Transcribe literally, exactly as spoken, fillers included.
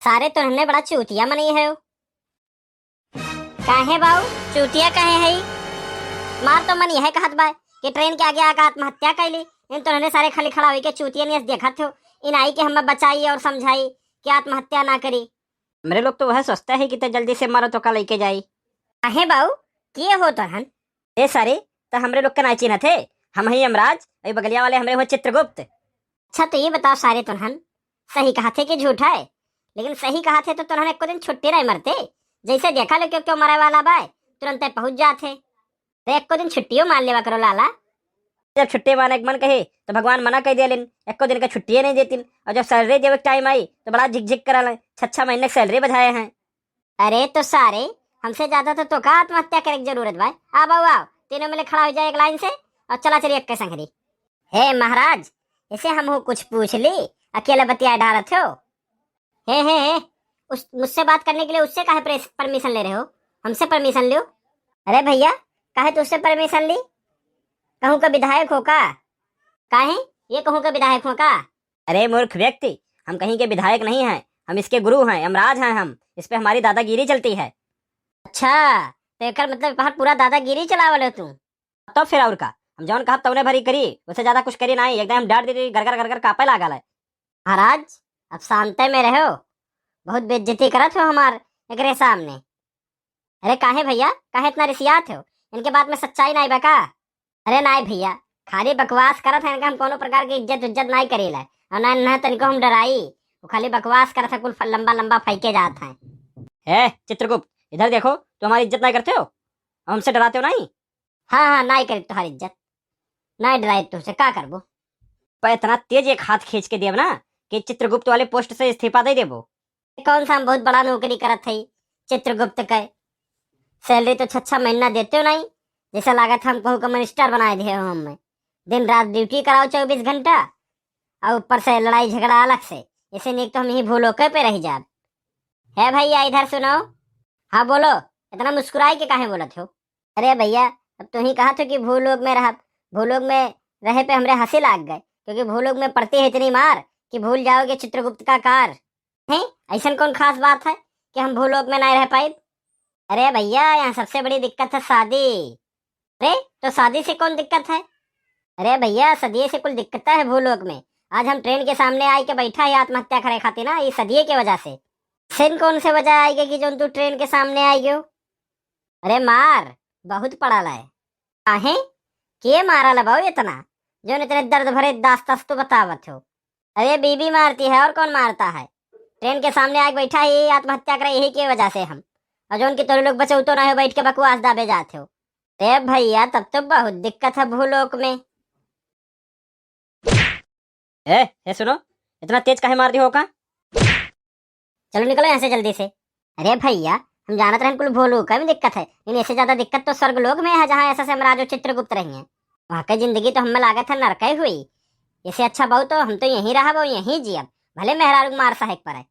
सारे तोहने बड़ा चूतिया मनई है। काहे बाऊ, चूतिया काहे है? मार तो मन यह कहत बा कि ट्रेन के आगे आके आत्महत्या कैली। इन तोहने सारे खाली खड़ा होइके चूतिया नियस देखत हो। इन आई के हमें बचाई और समझाई कि आत्महत्या ना करी। हमरे लोग तो वह सोचता है कि ते जल्दी से मरो तो का लेके जाई। काहे बाऊ, के हो तोहन? ए सारे, तो हमरे लोग के नाई चिन्हत है। हम ही यमराज, अई बगलिया वाले हमरे हो चित्रगुप्त। अच्छा तो ये बताओ सारे तोहन, सही कहत है कि झूठ है? लेकिन सही कहत है तो तोहन एको दिन छुट्टी नहीं मरते। जैसे देखा लो क्यों क्यों मरे वाला बा, तुरंत पहुंच जात है। तो एको दिन छुट्टियो मार लेवा करो लाला। जब छुट्टी माने के मन कहे तो भगवान मना कर दिया लेन, एको दिन का छुट्टिये नहीं देतिन। और जब सैलरी देवे के टाइम आई तो बड़ा झिकझिक करा लें, छह छह महीने की सैलरी बजाए हैं। अरे तो सारे, हमसे ज्यादा तो तोका आत्महत्या करे के जरूरत बा। आ बाऊ आओ, तीनों मिले खड़ा हो जाए एक लाइन से और चला चलिए एक के संगरी। हे महाराज, इसे हम कुछ पूछ ली, अकेले बतिया डालत हो। हे हे हे, उस मुझसे बात करने के लिए उससे काहे परमिशन ले रहे हो? हमसे परमिशन लो। अरे भैया, काहे तुझसे परमिशन ली? कहूँ का विधायक हो का? काहे, ये कहूँ का विधायक हो का? अरे मूर्ख व्यक्ति, हम कहीं के विधायक नहीं हैं, हम इसके गुरु हैं, यमराज हैं हम। इस पे हमारी दादागिरी चलती है। अच्छा, तो एकर मतलब बाहर पूरा दादागिरी चलावल हो तू? तो फिर और का, हम जौन कहब तौने भरी करी, उससे ज्यादा कुछ करी नहीं। एकदम हम डर दे गरगर गरगर कांपे लागल है। महाराज, अब शांते में रहो, बहुत बेइज्जती करत हो हमार एकरे सामने। अरे काहे भैया, काहे इतना रिसियात हो? इनके बात में सच्चाई नाई बा का? अरे नाई भैया, खाली बकवास करत है, इनका हम कोनो प्रकार की इज्जत उज्जत नाई करीला, और ना, ना तनिको हम डराई। वो खाली बकवास करत है, कुल फ-, लंबा लंबा फेंके जात है। ए चित्रगुप्त, इधर देखो, तुम हमारी इज्जत नाई करते हो, हमसे डराते हो नाई? हाँ हाँ, नाई करी तुम्हारी इज्जत, नाई डराई तुमसे, का करबो? पर इतना तेज एक हाथ खींच के देब ना कि चित्रगुप्त वाले पोस्ट से इस्तीफा दे देबो। कौन सा हम बहुत बड़ा नौकरी करत है चित्रगुप्त के? सैलरी तो छह छह महीना देते हो नहीं, जैसे लागत हम कहूँ का मिनिस्टर बनाए दे हो हमें। दिन रात ड्यूटी कराओ चौबीस घंटा, और ऊपर से लड़ाई झगड़ा अलग से। इसे नीक तो हम यही भूलोके पे रह जाब। है भैया, इधर सुनो। हाँ बोलो, इतना मुस्कुराई के काहे बोलत हो? अरे भैया, अब तू ही कहत हो कि भूलोक में रहब, भूलोक में रहे पे हमरे हंसी लाग गए, क्योंकि भूलोक में पड़ती है इतनी मार कि भूल जाओगे चित्रगुप्त का कार। हैं, ऐसन कौन खास बात है कि हम भूलोक में नहीं रह पाइब? अरे भैया, यहाँ सबसे बड़ी दिक्कत है शादी। अरे, तो शादी से कौन दिक्कत है? अरे भैया, शादी से कुल दिक्कत है भूलोक में। आज हम ट्रेन के सामने आई के बैठा है आत्महत्या करे खातिर ना, ये शादी के वजह से। ऐसन कौन से वजह आई गई कि जौन तू ट्रेन के सामने आई गयो? अरे मार बहुत पड़ल है। काहे? के मारल है बाऊ इतना, जौन इतने दर्द भरे दास्तान तू बतावत हो? अरे बीबी मारती है, और कौन मारता है? ट्रेन के सामने आके बैठा है, ये आत्महत्या करे, यही के वजह से हम। और जौन की तोरे लोग बचौतो ना हो, बैठ के बकवास दाबे जाते हो। अरे भैया, तब तो बहुत दिक्कत है भूलोक में। ए, ए सुनो, इतना तेज काहे मार दी हो का? चलो निकलो यहाँ से जल्दी से। अरे भैया, हम जानत रहन कुल भूलोक में दिक्कत है, लेकिन इससे ज्यादा दिक्कत तो स्वर्ग लोक में है, जहाँ ऐसा से महाराज चित्रगुप्त रही हैं। वहाँ की जिंदगी तो हमें लागत है नरक ही हुई। इससे अच्छा बाऊ तो हम तो यहीं रहब और यहीं जियब, भले मेहरारू के मार सहे के पड़े।